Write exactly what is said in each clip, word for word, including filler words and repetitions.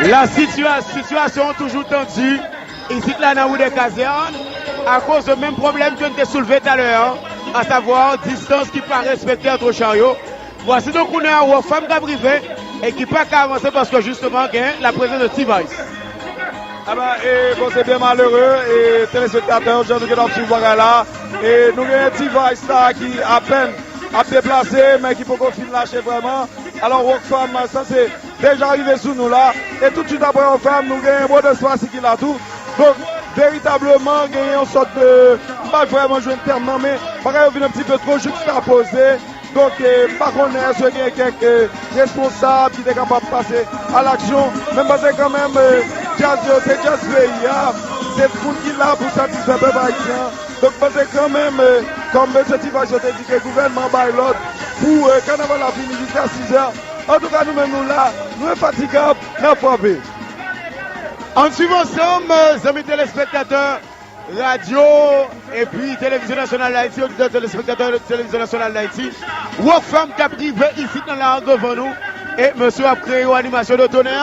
La situa- sitiyasyon toujou tandi isit la nan Rue des Casernes, akoz de menm pwoblèm ke n te soulve talè a, asavwa distans ki pa respekte ant char yo. Vwasi donk kounye a Rockfam k ap rive e ki pa ka avanse paske jisteman gen laprezans de T-Vice. Eben, e, bon, se byen malere, e, telespektatè, jan nou gentan ap swiv bagay la, e nou gen T-Vice sa ki apèn ap deplase, men ki poko fin lache vrèman. Alò, Rockfam sanse deja rive sou nou la, e toutswit apre Rockfam, nou gen Brothers Swasi ki la tou. Donk, veritableman, gen yon sòt de, m pa vrèman jwenn tèm nan, men bagay yo vin yon ti pe two jikstapoze. Donk, eh, m pa konnen èske gen kèk, eh, responsab ki te kapab pase a laksyon, men m panse kanmenm, eh, djaz yo, se djaz peyi a, se moun ki la pou satisfè pèp ayisyen an. Donk, m panse kanmenm, eh, kòm mesye T-Vice yo te di ke gouvènman bay lòd pou, eh, kanaval la fini jiska sizè. Antouka, nou menm nou la, nou enfatigab, n ap frape. Ann swiv ansanm, eh, zanmi telespektatè, radyo epi Televizyon Nasyonal Dayiti, oditè telespektatè Televizyon Nasyonal Dayiti. Rockfam k ap rive isit nan la devan nou, e mesye ap kreye yon animasyon de tonè.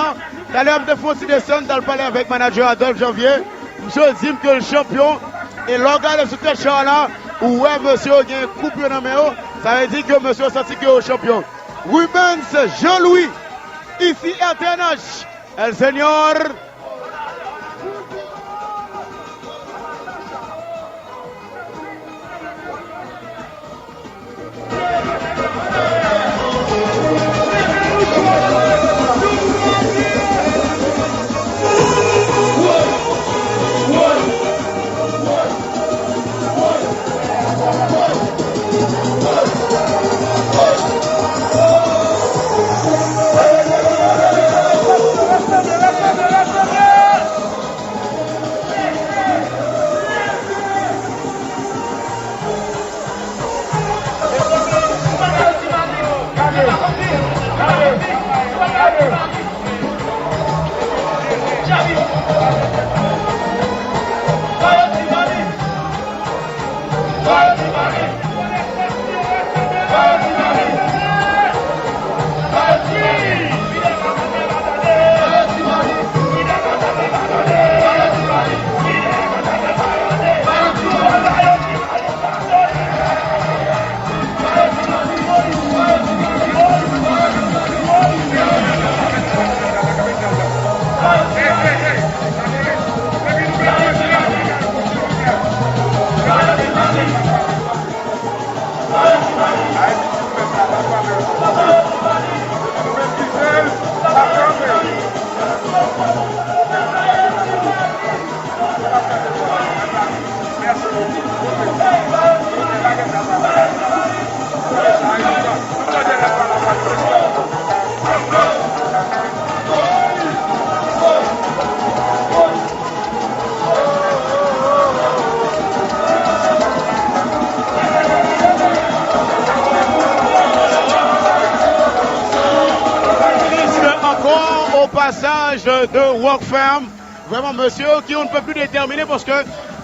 Talè m te fè yon ti desann, t al pale avèk manadjè Adolphe Janvier. Misye di m ke l chanpyon, e lè w gade sou tèt char la, ou wè mesye yo gen koup yo nan men yo, sa vle di ke mesye yo santi ke yo chanpyon. Rubens Jean Louis, isi R T N H, El Señor. Ankò o pasaj de Rockfam. Vrèman, mesye yo ki on ne peut plus déterminé paske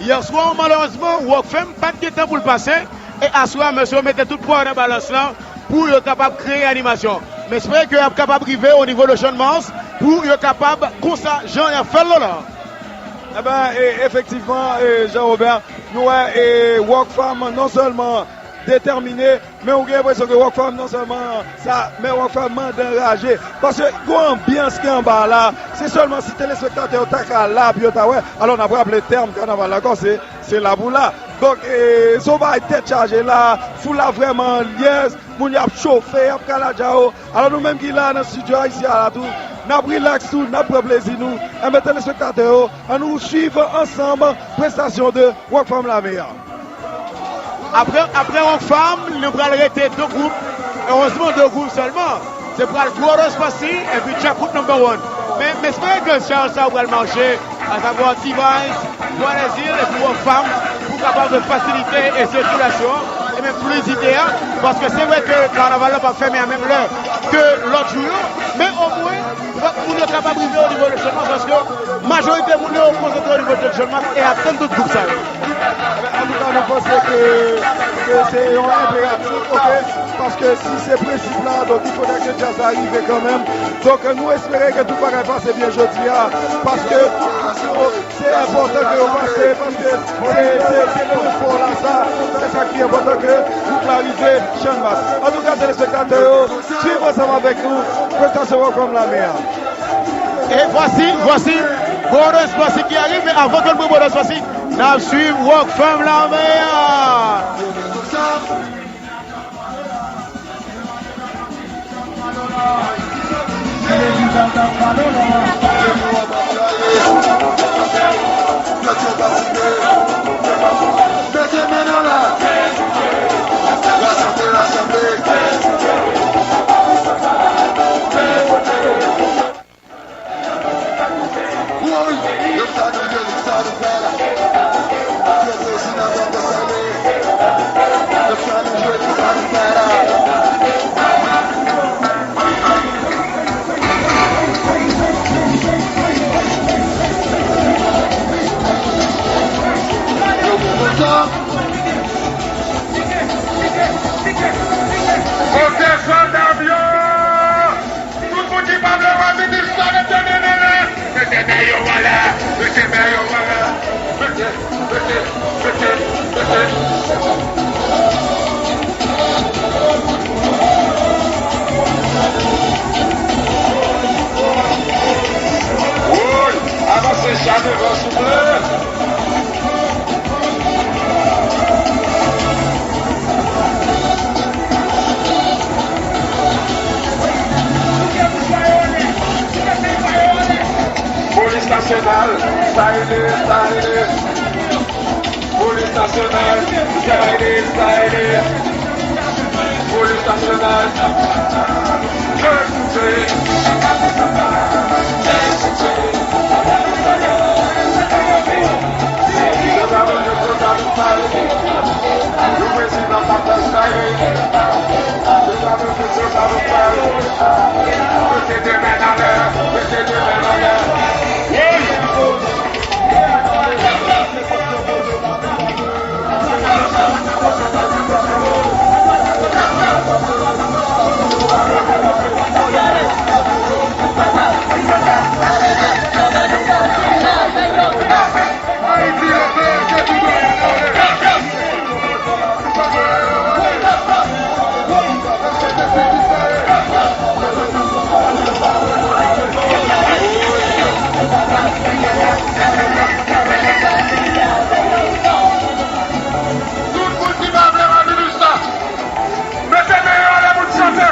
yè swa, malerezman, Rockfam pa t gen tan pou l pase. E aswè a, mesye yo mete tout pwa yo nan balans lan pou yo kapab kreye animasyon. M espere ke y ap kapab rive o nivo de Channmas pou yo kapab konsa jan y ap fè l la. Eben, e, efektivman, e, Jean Robert, nou wè, e, Rockfam non sèlman detèmine, men ou gen enpresyon ke Rockfam non sèlman sa, men Rockfam mande anraje. Paske gen yon anbyans ki anba la. Se sèlman si telespektatè yo ta ka la pou yo ta wè. Alò, n ap raple tèm kanaval la ankò, se, se la pou la. Donk, e, se yon bagay tèt chaje la, foul la vrèman an lyèz, moun y ap chofe, y ap kaladja yo. Alò, nou menm ki la nan estidyo a isi a la tou, n ap rilaks tou, n ap pran plezi nou. Enben, telespektatè yo, ann nou swiv ansanm prestasyon de Rockfam Lame a. Apre, apre Rockfam, nou pral rete de gwoup. Erezman, de gwoup sèlman. Se pral Brothers Swasi epi Djakout Number One. Men m espere ke challenge sa yo pral mache, asavwa T-Vice, Bwa Dèzil epi Rockfam, pou kapab fasilite e sikilasyon an, e menm fliyidite a, paske se vre ke kanaval la p ap fèmen a menm lè ke lòt jou yo, men omwen, pou moun yo kapab rive o nivo de Channmas, paske majorite moun yo konsantre o nivo de Channmas e ap tann tout gwoup sa yo. Antouka, nou panse ke, ke se yon enperatif, oke? Paske si se prensip la, donk, il faudrait que djaz la rive kanmenm. Donk, nou espere ke tout bagay pase byen jodi a, paske se enpòtan ke yo pase, paske se, se, se konfò la sa, se sa ki enpòtan ke nou klarize, Channmas. Antouka, telespektatè yo, swiv ansanm avèk nou prestansion Rock Fam Lame a. E vwasi, vwasi Brothers Vwasi ki arive, men avan ke nou pran Brothers Vwasi, n ap swiv Rock Fam Lame a. Kote sòlda m yo? Tout moun ki pa vle wè minis la, mete men n anlè. Mete men yo anlè. Mete men yo anlè. Mete, mete, mete, mete. Woy, avanse cha devan, souple. Polis nasyonal, sa rele, sa rele. Polis nasyonal, sa rele, sa rele. Polis nasyonal. Tout moun ki pa vle wè minis la, mete men yo anlè pou n chante.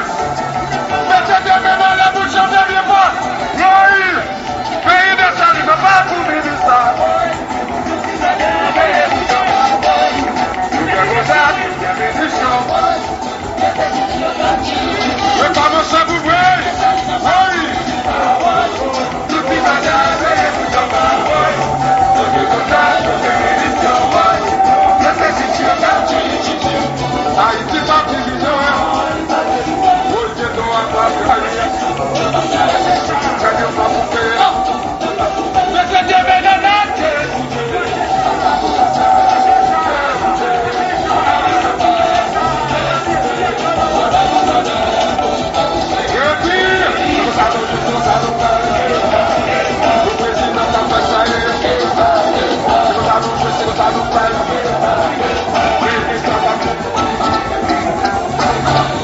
Mete de men nou anlè pou n chante byen fò. Woy! Peyi Desalin, nou pa pou minis la. Nou fè konsa, nou fè minis yo. Mwen pa monchè pou mwen. Woy! Ayiti pa ti milyon, hein. Woy, gen dwa pa Ayiti. Gade yon pa pou peye. Mesye Dye Bènadèt!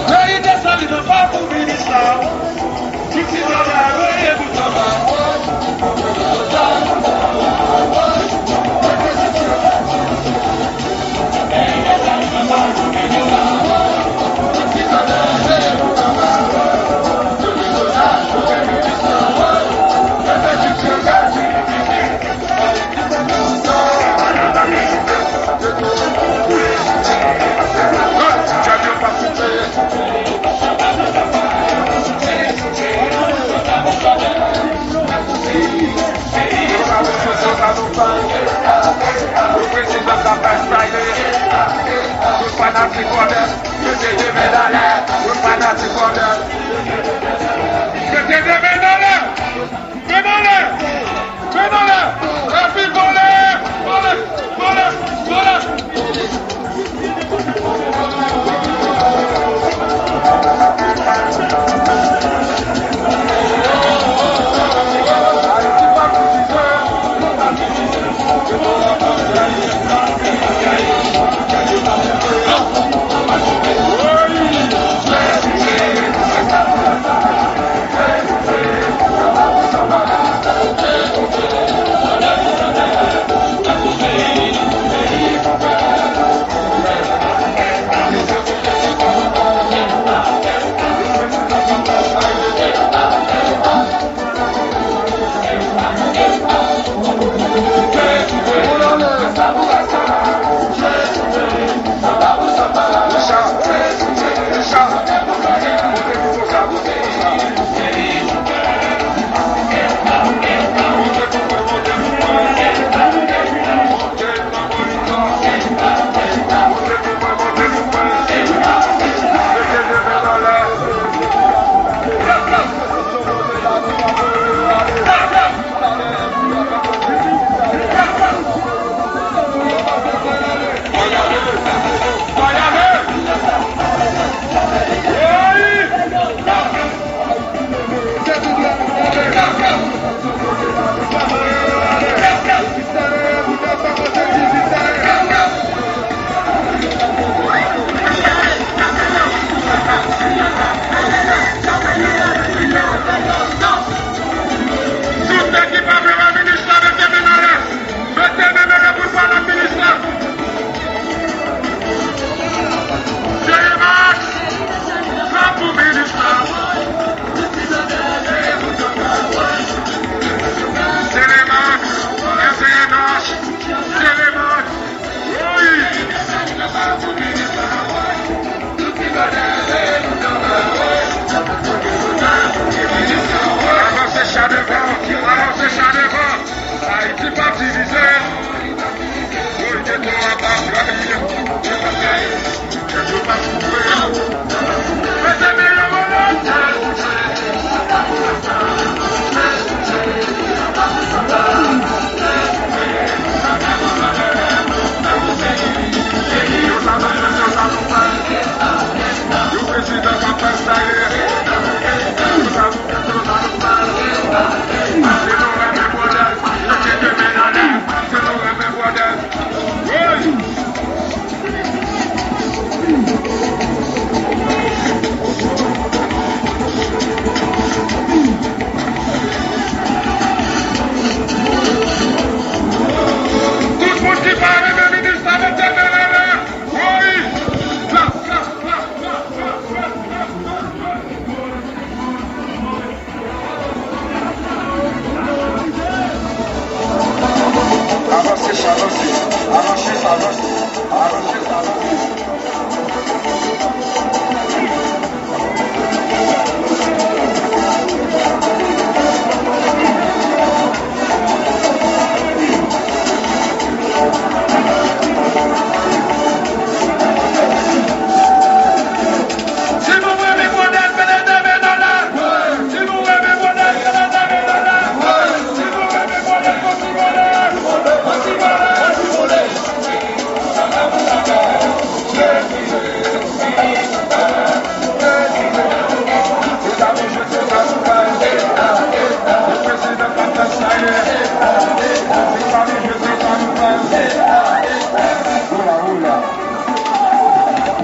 Peyi Desalin nan pa pou minis la. Mete de men anlè! Men anlè! Men anlè! Epi vole! Vole! Vole! Vole!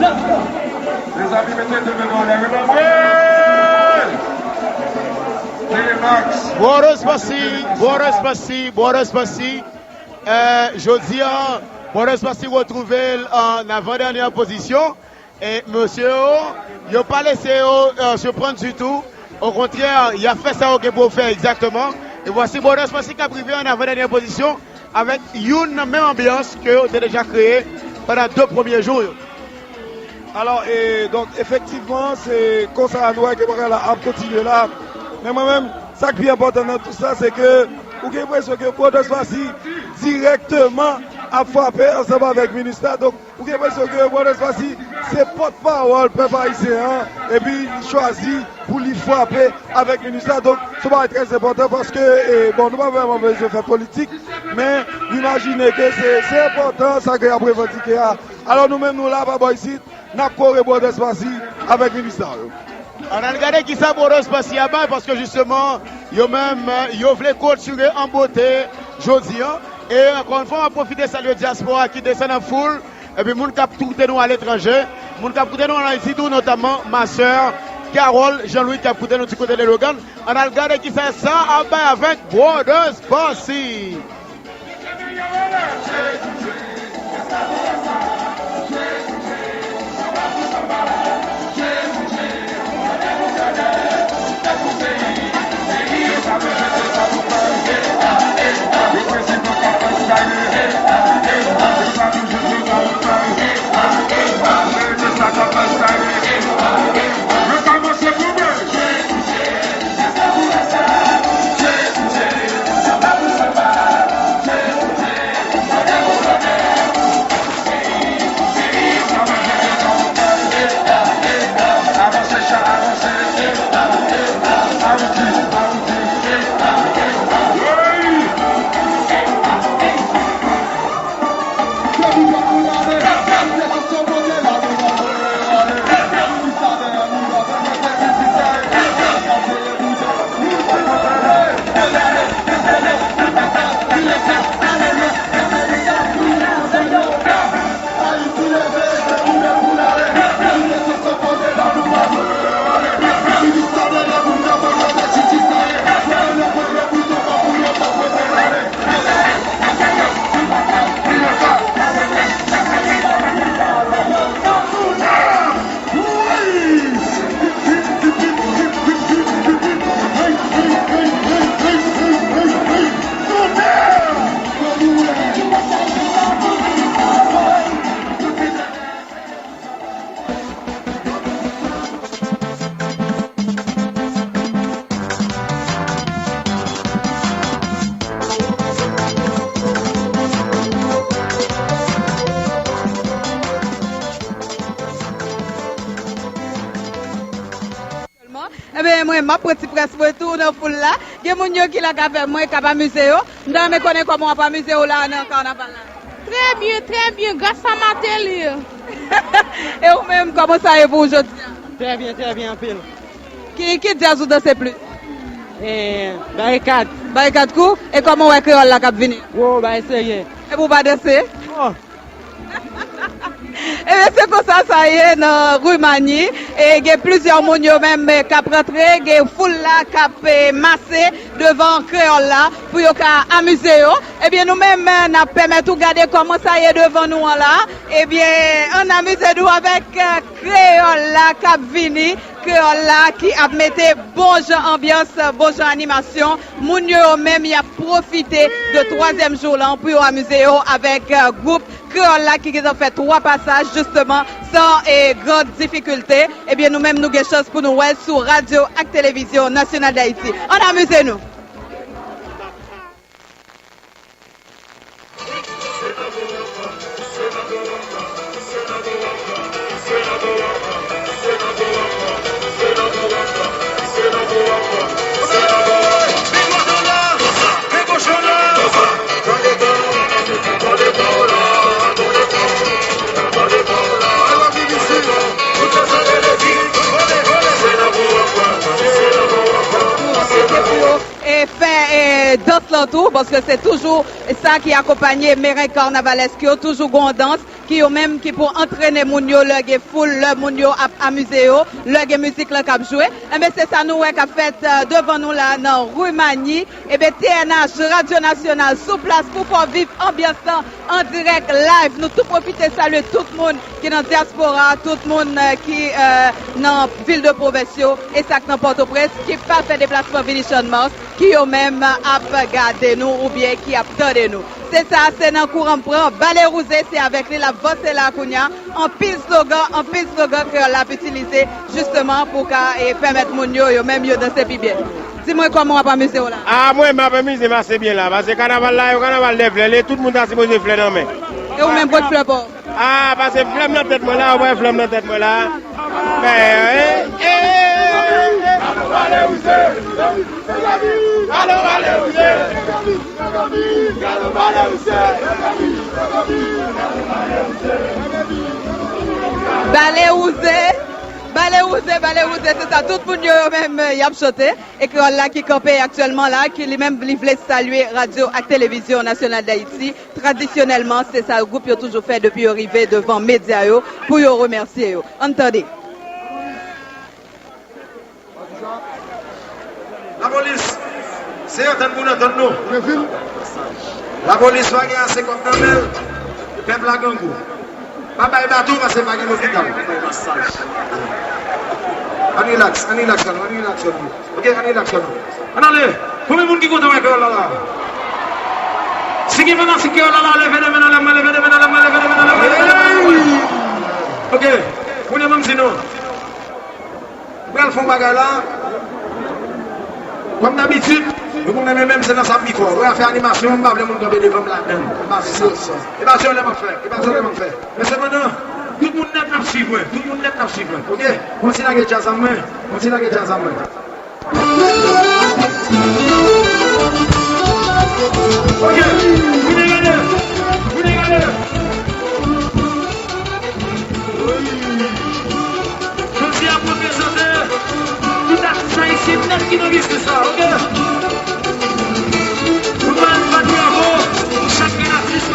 Mezanmi, mete de men nou anlè, wi, mwen. T-Max. Brothers Passy, Brothers Passy, Brothers Passy. Euh, jodi a, Brothers Passy retwouve l an avan dènyè pozisyon. E mesye yo, yo pa lese yo, euh, siprann ditou. Okontrè, y ap fè sa yo gen pou yo fè egzakteman. E vwasi Brothers Passy k ap rive an avan dènyè pozisyon avèk youn nan menm anbyans ke yo te deja kreye pandan de premye jou yo. Alò, e, donk, efektivman, se konsa nou wè ke bagay la ap kontinye la. Men mwen menm, sa k pi enpòtan nan tout sa, se ke ou gen enpresyon ke Brothers Passy dirèkteman ap frape ansanm avèk Minustah. Donk, ou gen enpresyon ke Brothers Passy se pòtpawòl pèp ayisyen an, epi li chwazi pou li frape avèk Minustah. Donk, se yon bagay trè enpòtan paske, e, bon, nou pa vrèman bezwen fè politik, men m imajine ke se, se enpòtan sa ke y ap revandike a. Alò, nou menm, nou la pa bò isit, n ap kore Brothers Passy avèk Minustah yo. Ann al gade kisa Brothers Passy ap bay, paske jisteman, yo menm, yo vle klotire an bote jodi a. E ankò yon fwa, m ap pwofite salye dyaspora ki desann an foul, epi moun k ap koute nou aletranje, moun k ap koute nou ann Ayiti tou, notamman ma sè Carole Jean Louis k ap koute nou ti kote de Logan. Ann al gade kisa sa ap bay avèk Brothers Passy. Sèlman. Ebyen, mwen, m ap pran ti près mwen tou nan foul la. Gen moun yo ki la k avè mwen, k ap amize yo. M ta renmen konnen kòman w ap amize w la nan kanaval la. Très bien, très bien, grâce à Martelly. E ou menm, kòman sa ye pou w jodi a? Très bien, très bien, anpil. Ki, ki djaz ou danse plis? Eh, Barikad. Barikad kou? E kòman w wè kreyòl la k ap vini? Wo, bagay serye. Epi w pa danse? Oh. Ebyen, se konsa sa ye nan Ri Mani. E gen plizyè moun yo menm, eh, k ap rantre, gen foul la k ap, eh, mase devan kreyòl la pou yo ka amize yo. Ebyen, nou menm, eh, n ap pèmèt ou gade kòman sa ye devan nou an la. Ebyen, ann amize nou avèk, eh, kreyòl la k ap vini, kreyòl la ki ap mete bon jan anbyans, bon jan animasyon. Moun yo, yo menm, y ap pwofite de twazyèm jou lan pou yo amize yo avèk, eh, gwoup kreyòl la ki gentan fè twa pasaj, jisteman, san, eh, gran difikilte. Ebyen, nou menm, nou gen chans pou nou wè l sou radyo ak televizyon Nasyonal d Ayiti. Ann amize nou! E fè, e, dans lan tou, paske se toujou sa ki akonpanye mereng kanavalèsk yo, toujou gon dans ki yo menm ki pou antrene moun yo lè gen foul, lè moun yo ap amize yo, lè gen mizik lan k ap jwe. Enben, se sa nou wè k ap fèt, eh, devan nou la nan Ri Mani. Enben, T N H, Radyo Nasyonal, sou plas pou fè w viv anbyans lan an dirèk, live. Nou tou pwofite salye tout moun ki nan dyaspora, tout moun, eh, ki, eh, nan vil de pwovens yo, e sa k nan Pòtoprens, ki pa fè deplasman vini Channmas, ki yo menm ap gade nou oubyen ki ap tande nou. Se sa, se nan kouran m pran. Bale Wouze, se avèk li l ap vanse la kounye a. Anpil slogan, anpil slogan kreyòl la ap itilize, jisteman, pou ka, e, pèmèt moun yo, yo menm, yo danse pi byen. Di mwen kòman w ap amize w la? A, mwen, m ap amize m ase byen la, paske kanaval la, yon kanaval de flè, li, tout moun ta sipoze flè nan men. E ou menm, kot flè pa w? A, pase flè m nan tèt mwen la, ou wè flè m nan tèt mwen la. Mè, e, e, e, e. Bale Wouze, Bale Wouze, Bale Wouze, se sa. Tout moun yo, yo menm, y ap chante. E kreyòl la ki kanpe aktyèlman la, ki li menm, li vle salye Radyo ak Televizyon Nasyonal d Ayiti. Tradisyonèlman, se sa gwoup yo toujou fè depi yo rive devan medya yo pou yo remèsye yo. Ann tande. Lapolis, se yo tann pou nou tann nou. Lapolis pa gen ase kòb nan men l, pèp la grangou. Pa bay baton paske pa gen lopital. Ann rilaks, ann rilaks, ann rilaks, ann rilaks. Ok, ann rilaks, ann. Ann ale. Konbyen moun ki kontan wè kreyòl la la? Si gen fanatik kreyòl la la, leve de men anlè mwen, leve de men anlè mwen, leve de men anlè mwen, leve de men anlè mwen. Ok, kounye a ban m di nou. M pral fè yon bagay la. Kòm dabitid, nou konnen mwen menm se nan sa m pi fò. Lè afè animasyon, m pa vle moun kanpe devan m ladan l. M pa vle sa. E pa jòlè m ap fè, e pa jòlè m ap fè. Men sepandan, tout moun nèt ap swiv mwen, tout moun nèt ap swiv mwen, ok? Kontinye lage djaz an mwen, kontinye lage djaz an mwen. Ok, vini gade, vini gade. Jodi a pou prezante tout atis ayisyen nèt ki nan biznis la, ok? Nou pral bat bravo pou chak grenn atis.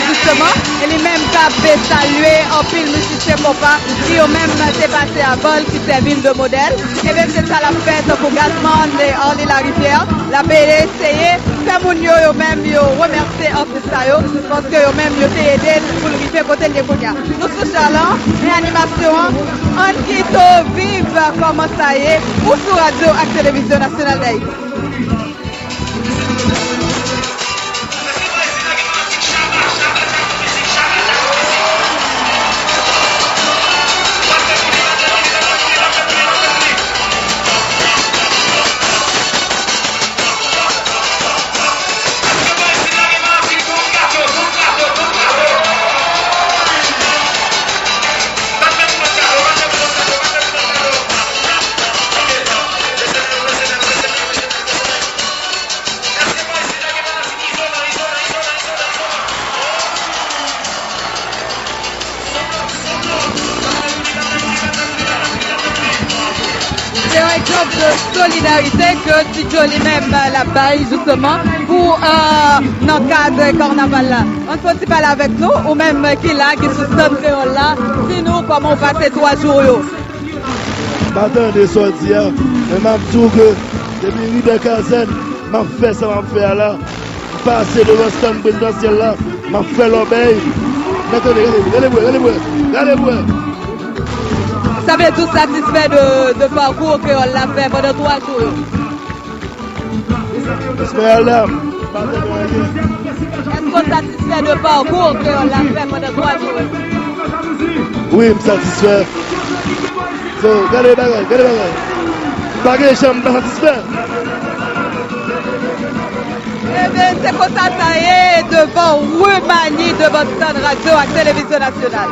Jisteman, e li menm k ap salye anpil mizisyen konpa ki yo menm te pase avan l, ki sèvi l de modèl. Ebyen, se sa l ap fè tankou Gazzman e Arly Larivière. L ap eseye fè moun yo, yo menm, yo remèsye atis sa yo, paske yo menm, yo te ede l pou l rive kote l ye kounye a. Nou sou Chalan, e animasyon an, ann kite w viv kòman sa ye, ou sou Radyo ak Televizyon Nasyonal d Ayiti. Se yon egzanp de solidarite ke Ti Djo li menm l ap bay, jisteman, pou, euh, nan kad kanaval la. Ann fè yon ti pale avèk nou, ou menm ki la, ki sou stand kreyòl la, di nou kòman w pase twa jou yo. M pa tande sa w di a, men m ap di w ke depi rive kazèn, m ap fè sa m ap fè a la. M pase devan stand prezidansyèl la, m ap fè lòbèy. Men tande, gade, gade pou wè, gade pou wè, gade pou wè. Sa vle di w satisfè de, de pakou kreyòl la fè pandan twa jou yo? Esmeralda, m pa tande anyen. Èske w satisfè de pakou kreyòl la fè pandan twa jou yo? Wi, m satisfè. So, gade bagay, gade bagay. Pa gen jan m pa satisfè. Ebyen, se konsa sa ye devan Ri Mani, devan stand Radyo ak Televizyon Nasyonal.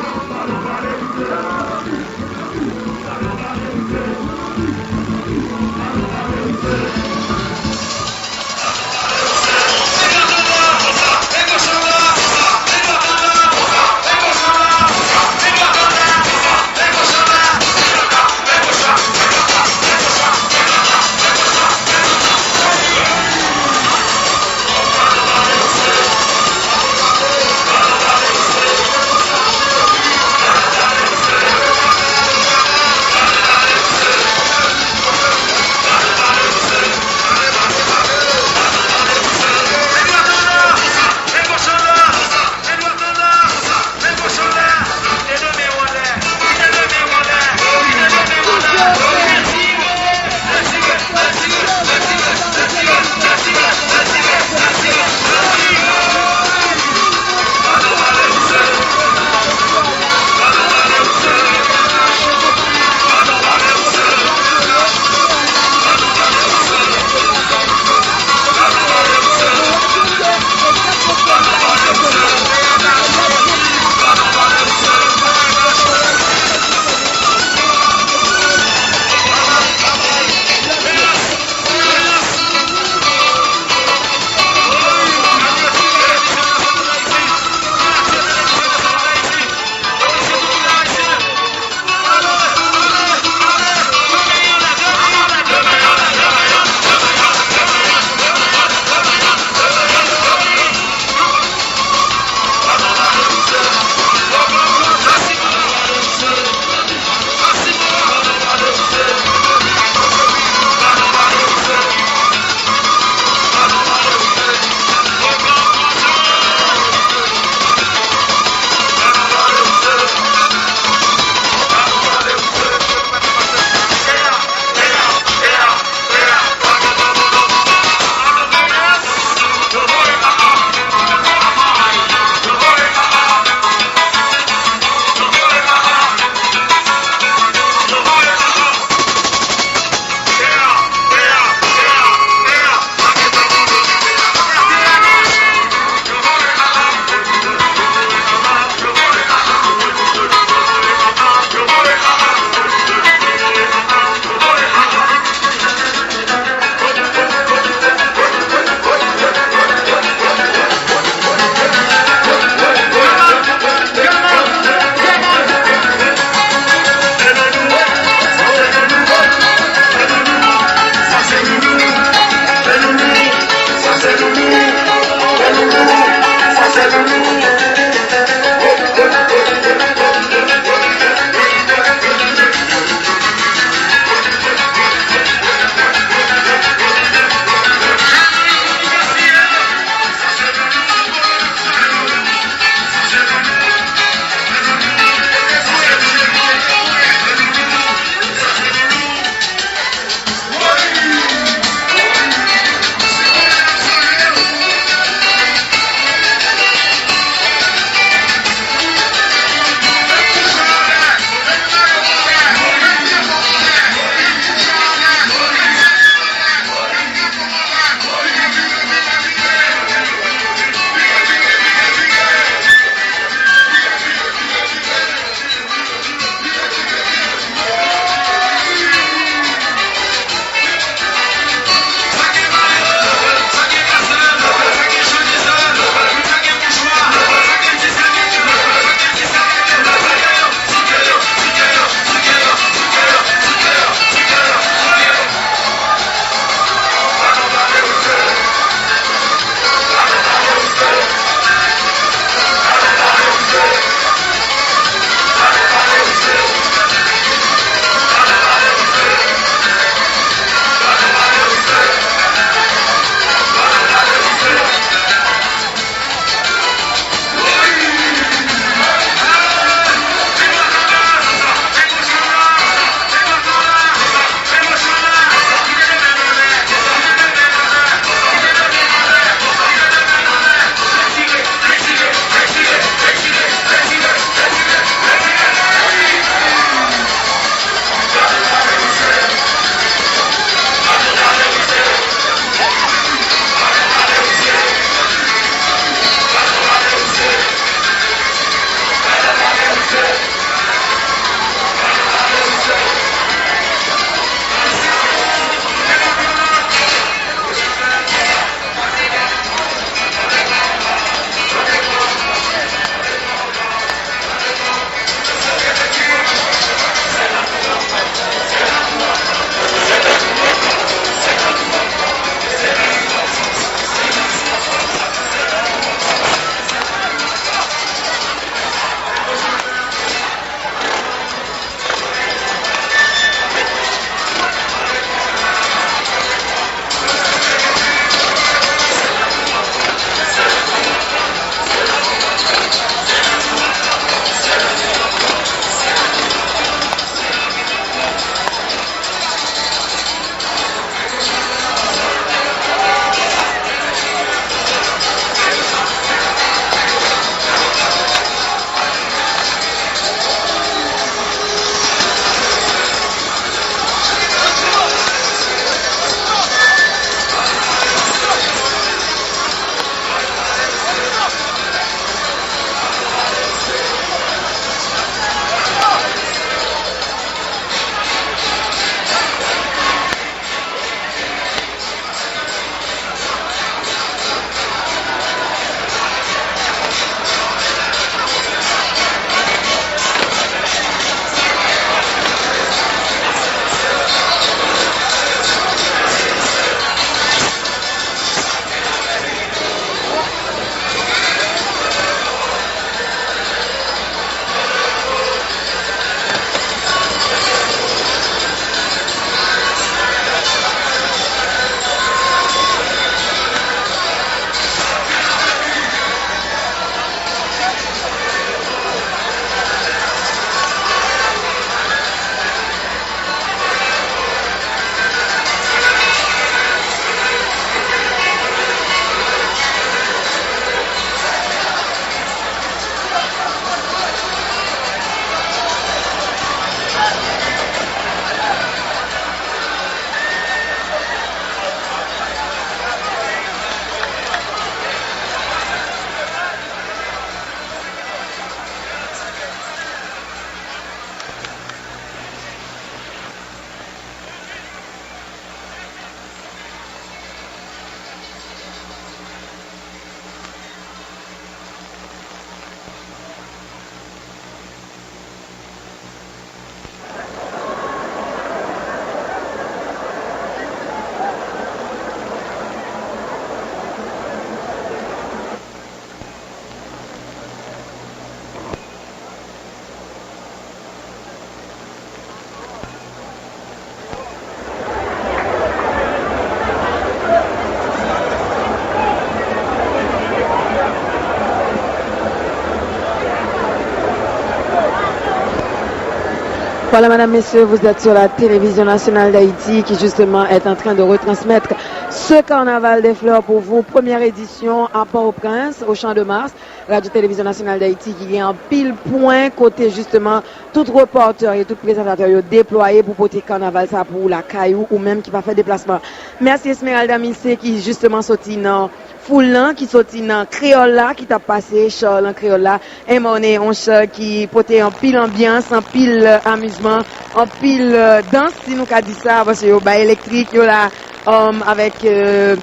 Voilà, madame, messieurs, vous êtes sur la télévision nationale d'Haïti qui justement est en train de retransmettre ce carnaval des fleurs pour vous. Première édition à Port-au-Prince, au Champ-de-Mars. Radio Télévision Nationale d'Haïti ki gen anpil pwen kote justement tout reporter et tout prézantatè yo deplwaye pou pote carnaval sa pou ou lakay ou, ou menm ki pa fè deplasman. Mèsi Esmeralda Missé ki justement soti nan foul lan, ki soti nan Kreyòl la, ki t ap pase, char lan Kreyòl la. E Morne, yon char ki pote anpil anbyans, anpil, euh, amizman, anpil, euh, dans, si nou ka di sa, paske yo bay elektrik, yo la, um, avèk, euh,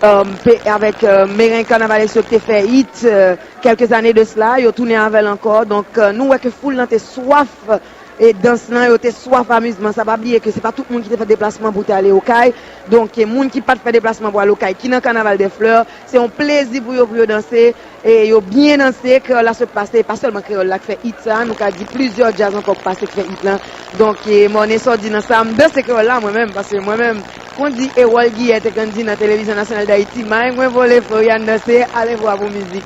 um, pe- avèk, euh, mereng kannavalès yo k te fè hit, euh, kèlke zane de sela, yo tounen avè l ankò. Donk, euh, nou wè ke foul lan te swaf e dans lan, yo te swaf amizman. Sa pa bliye ke se pa tout moun ki te fè deplasman pou te ale Okay. Donk, e moun ki pa t fè deplasman pou al Okay, ki nan Carnaval des Fleurs, se yon plezi pou yo, pou yo danse. E yo byen danse, kreyòl la sot pase, e pa sèlman kreyòl la k fè hit sa, nou ka di plizyè djaz ankò k pase k fè hit lan. Donk, e Morne, sa w di nan sa, m danse kreyòl la mwen menm, paske mwen menm, kon di Erol Guillet te konn di nan Televizyon Nasyonal Dayiti, may mwen vole, Floriane danse, alevwa pou mizik.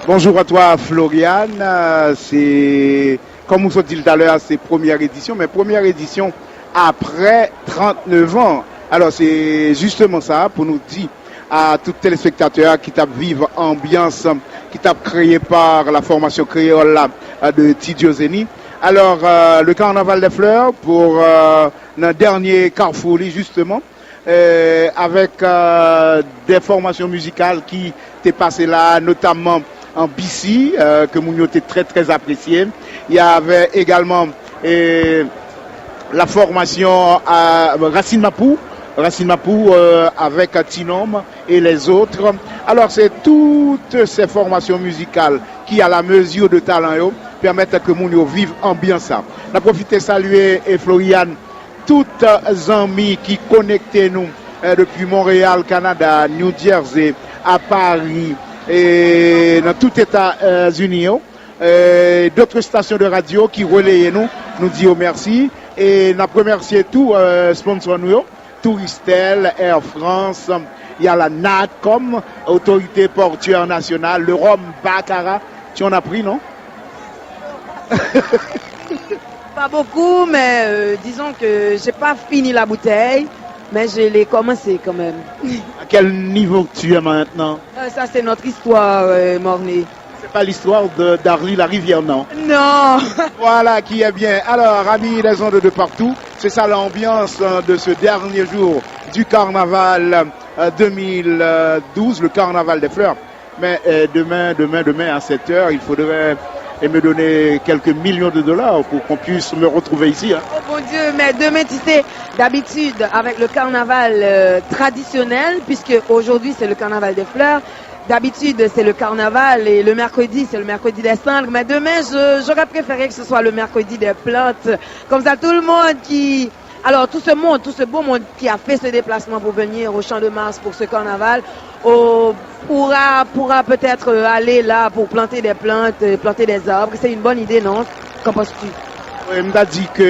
Bonjour à toi, Floriane. Euh, C'est, comme vous dit tout à l'heure, c'est première édition, mais première édition après trente-neuf ans. Alors, c'est justement ça pour nous dire à tout téléspectateur qui t'a vive ambiance qui t'a créé par la formation créole là, euh, de Tidio Zeni. Alors, euh, le carnaval des fleurs pour euh, nan dènye kafou li, justement, euh, avec euh, des formations musicales qui te pase la, notamment en B C, euh, que moun yo te très très apprécié. Il y avait également euh, la formation à Racine Mapou, Racine Mapou euh, avec Tinom et les autres. Alors c'est toutes ces formations musicales qui, à la mesure de talent yo, permettent que moun yo vive ambiance. N a profité saluer et Floriane tout zanmi ki konekte nou euh, depi Montréal, Canada, New Jersey, à Paris, et dans tout États-Unis, euh, d'autres stations de radio qui relayaient nous, nous disons merci. Et nous remercions tout euh, sponsor nous, Touristel, Air France, il y a la NATCOM, Autorité Portuaire Nationale, le Rhum Baccarat. Tu en as pris, non? Pas beaucoup, mais euh, disons que j'ai pas fini la bouteille, mais je l'ai commencé quand même. À quel niveau tu es maintenant? Euh, ça, c'est notre histoire, euh, Mornay. C'est pas l'histoire de Darly Larivière, non? Non. Voilà qui est bien. Alors, amis des ondes de partout, c'est ça l'ambiance euh, de ce dernier jour du carnaval euh, deux mille douze, le carnaval des fleurs. Mais euh, demain, demain, demain à sept heures, il faudrait et me donner quelques millions de dollars pour qu'on puisse me retrouver ici. Hein. Oh mon Dieu, mais demain, tu sais, d'habitude, avec le carnaval euh, traditionnel, puisque aujourd'hui c'est le carnaval des fleurs, d'habitude c'est le carnaval et le mercredi c'est le mercredi des cendres, mais demain, je- j'aurais préféré que ce soit le mercredi des plantes. Comme ça, tout le monde qui Alors, tout ce monde, tout ce beau monde qui a fait ce déplacement pour venir au Champ de Mars pour ce carnaval, euh, pourra, pourra peut-être aller là pour planter des plantes, euh, planter des arbres. C'est une bonne idée, non? Qu'en penses-tu? Wi, m ta di ke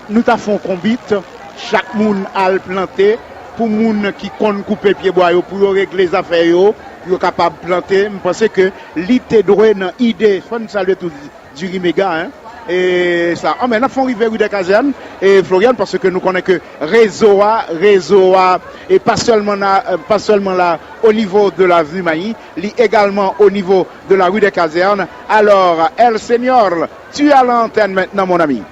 nou ta fè yon konbit, chak moun al plante, pou moun ki konn koupe pye bwa yo, pou yo regle zafè yo, pou yo kapab plante. M panse ke li te dwe nan ide, fò n salye tou Diri Mega, hein. E sa, anben, n ap fè yon rive ri dè kazèn, e Floriane, paske nou konnen ke rezo a, rezo a, e pa sèlman la, pa sèlman la, o nivo de lavni Mayi, li egalman o nivo de la rue des Casernes. Alors, El Señor, tu as l'antenne maintenant, mon ami.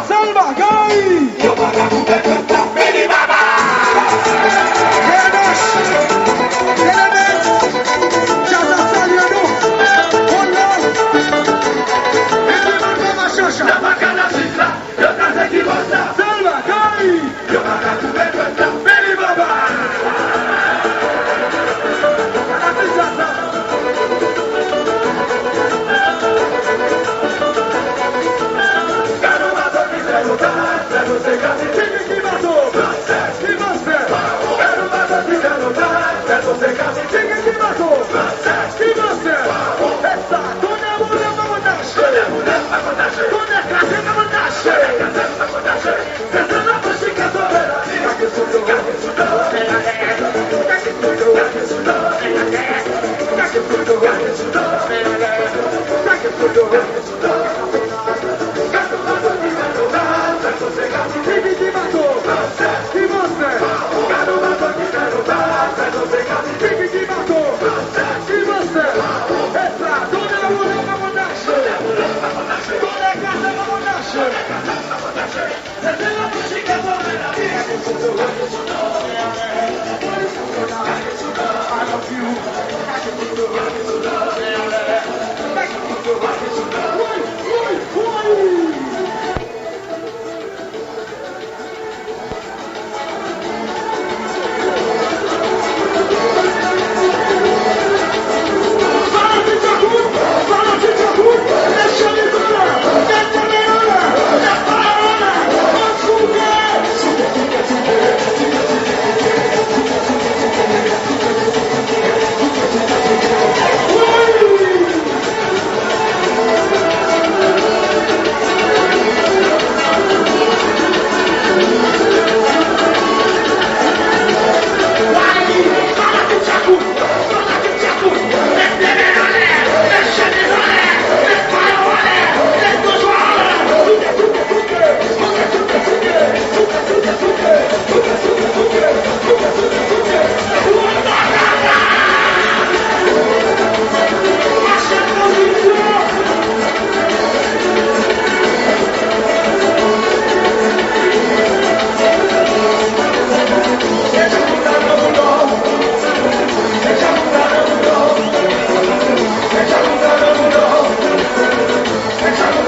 Sèl bagay! K N H! K N H! Djaz la salye nou! Konn yo! Epi mwen pa chacha! Sèl bagay! Yo pa ka koupe dwèt la, Beni Baba! Ala ti djaz sa! Gade yon bato ki fè nou bay, fè nou se gade. Ki, ki, ki bato? Ki monstè? Gade yon bato ki fè nou bay.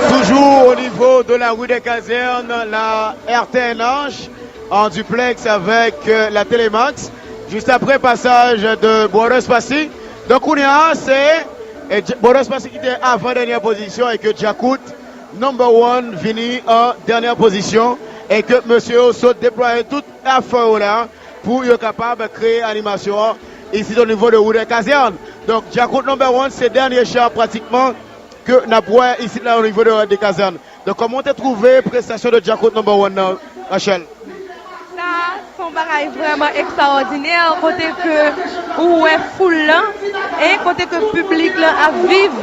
Toujours au niveau de la rue des Casernes, la R T N H, en duplex avec euh, la Telemax, juste après passage de Brothers Passy. Donk kounye a se eh, Dj- Brothers Passy ki te avan dènyè pozisyon e ke Djakout number one vini an dènyè pozisyon e ke mesye yo sot deplwaye tout afè yo la pou yo kapab kreye animasyon an isit o nivo de Woudè Kazèn. Donk Djakout number one se dènyè cha pratikman ke n ap wè isit la o nivo de, de Kazèn. Donk kòman w te twouve prestasyon de Djakout number one nan, Rachel? Sa se yon bagay vrèman ekstraòdinè kote ke ou wè foul lan e kote ke piblik lan ap viv,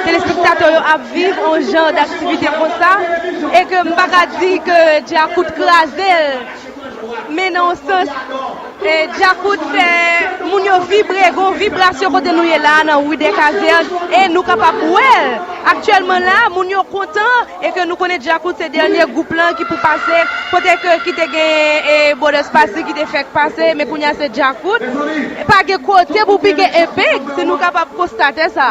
telespektatè yo ap viv yon jan daktivite konsa e ke m pa ka di ke Djakout kraze l, men nan yon sans e Djakout fè moun yo vibre, gon vibrasyon kote nou ye la nan ri dè kazèn e nou kapab wè l. Aktyèlman la, moun yo kontan e ke nou konnen Djakout se dènye gwoup lan ki pou pase kote ke ki te gen e Brothers Passy ki te fèk pase, men kounye a se Djakout. Pa gen kote pou pike epeng, si nou kapab konstate sa.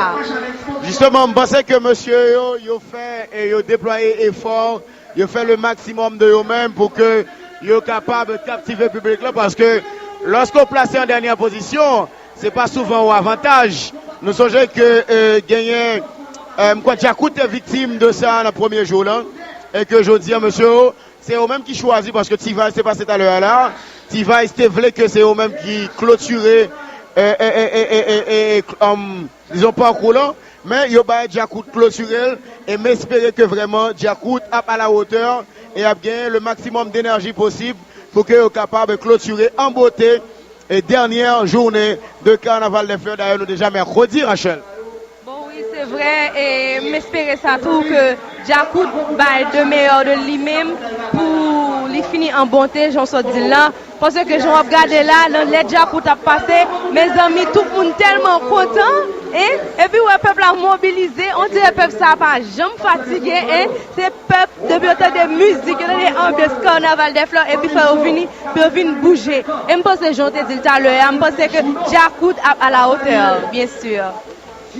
Jisteman, m panse ke mesye yo, yo fè e yo deplwaye efò, yo fè le maximum de yo menm pou ke yo kapab kaptive piblik lan, paske lòske w plase an dènyè pozisyon, se pa souvan yon avantaj. Nou sonje ke e, genyen, e, m kwè Djakout te viktim de sa nan premye jou lan, e ke jodi an, mesye yo, se yo menm ki chwazi, paske T-Vice te pase talè a la, T-Vice te vle ke se yo menm ki klotire e, e, e, e, e, e, e, um, dizon, pakou lan, men yo bay Djakout klotire l, e m espere ke vrèman Djakout ap a la wotè e ap genyen le maximum d'enerji posib pou ke yo kapab klotire an bote e dènyè jounen de Carnaval des Fleurs. Dayè, nou deja mèkredi, Rachel. Bon, wi, se vre, e m espere sa tou, ke Djakout bay de meyè de li menm pou li fini an bonte, jan w sot di l lan. Paske jan w ap gade la, nan lè Djakout ap pase, mezanmi, tout moun tèlman kontan, en, epi w wè pèp la mobilize, on dirè pèp sa a pa janm fatige, en, se pèp, depi yo tande mizik, yo tande anbyans Carnaval des Fleurs, epi fè yo vini, pou yo vin bouje. E m panse, jan w te di l talè a, m panse ke Djakout ap a la hauteur, byen si.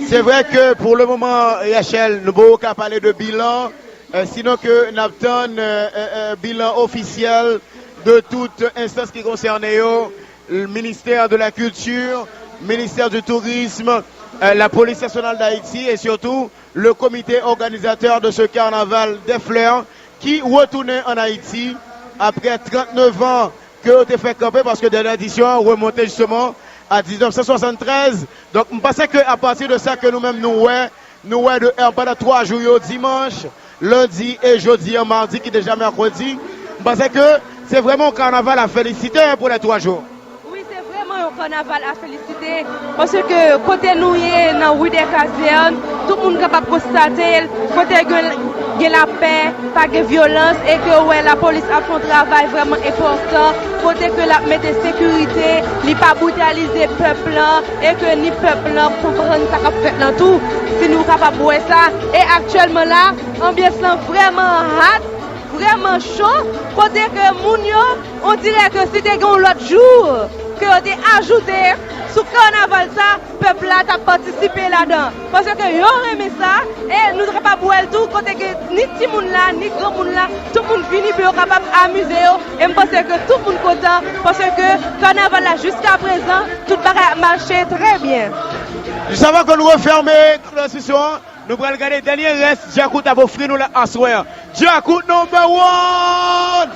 Se vre ke pou le moman, Rachel, nou poko ka pale de bilan, e, sinon ke n ap tann e, e, e, bilan ofisyèl de tout enstans ki konsène yo, ministère de la Culture, ministère du Tourisme, e, la Police Nationale d'Haïti et surtout le comité organisateur de ce carnaval des fleurs ki retounen ann Ayiti apre trannnev an ke yo te fè kanpe, paske dènye edisyon an remonte jisteman a diznèf san swasanntrèz. Donk, m panse ke apati de sa ke nou menm nou wè, nou wè de, e, pandan twa jou yo, dimanch, lendi e jodi an, madi ki deja mèkredi, m panse ke se vrèman yon kanaval a felisite pou lè twa jou. Wi, se vrèman yon kanaval a felisite, paske kote nou ye nan ri dè kazèn, tout moun kapab konstate l, kote gen, gen lapè, pa gen vyolans, e ke w wè lapolis ap fè yon travay vrèman enpòtan, kote ke l ap mete sekirite, li pa britalize pèp lan, e ke ni pèp lan konprann sa k ap fèt lan tou, si nou kapab wè sa. E aktyèlman la, anbyans lan vrèman hot, Vrèman cho, kote ke moun yo, on dirè ke si te gen yon lòt jou ke yo te ajoute sou kanaval sa, pèp la t ap patisipe ladan. Paske yo renmen sa, e nou kapab wè l tou, kote ke ni timoun la, ni granmoun la, tout moun vini pou yo kapab amize yo. E m panse ke tout moun kontan, paske kanaval la jiska prezan, tout bagay ap mache trè byen. Jis avan ke nou refèmen transmisyon an, nou pral gade dènye rès Djakout ap ofri nou la aswè an. Djakout number one!